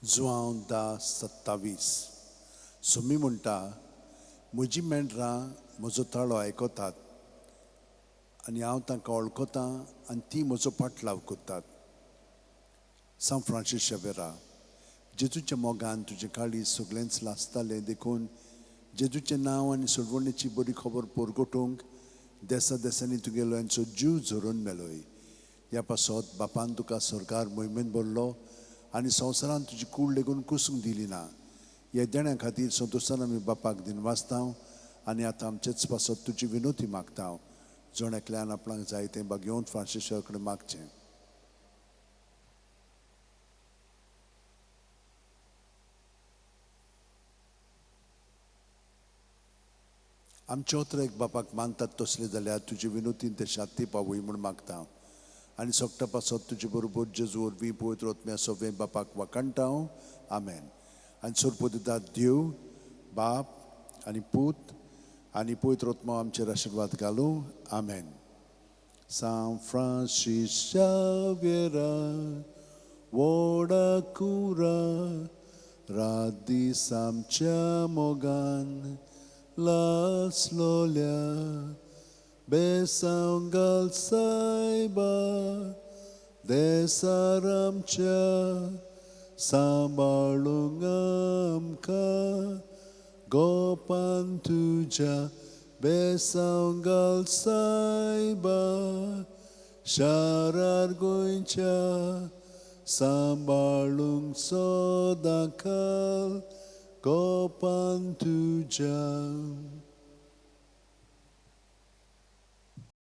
जुआंव 10:27. सोमी म्हणटा, म्हजीं मेंढरां म्हजो ताळो आयकतात आनी हांव तांकां वळखतां आनी तीं म्हजो पाटलाव करतात. सां फ्रांसीस शेवेरा, जेजूच्या मोगान तुजें काळीज सगळेंच लासतालें, देखून जेजूचें नांव आनी सोडवणेची बरी खबर परगटूंक देसा देसांनी तुगेल्यांचो जीव झरोवन मेलोय. ह्या पासत बापान तुका सरकार मोहिमेन भरलो आनी संवसारान तुजी कूड लेगून कुसूंक दिली ना. ह्या देण्या खातीर संतोशान आमी बापाक दिनवासता आनी आतां आमचेच पासत तुजी विनोती मागता. जण एकल्यान आपणाक जाय तें बागेवन फ्रांसीस कडेन मागचें. आमचे ओतरेक बापाक मानतात तसले जाल्यार तुजे विनोतीन ते शाती पावय म्हूण मागता आनी सगटा पासत तुजे बरोबर जेजू वरवीं पवित्र आत्म्या सगळें बापाक वाखाणटा. आमेन. आनी सरपतिदार देव बाप आनी पूत आनी पवित्र आत्मो आमचेर आशिर्वाद घालूं. आमेन. सां फ्रांसीस शाव्येरा व्हडा कुरा रात दीस आमच्या मोगान लासलोल्या बेसांव घाल सायबा देसार आमच्या सांबाळूंक आमकां गोपान तुज्या बेसांव घाल सायबा शारार गोंयच्या सांबाळूंक सदांकाल गोपान तुज्या.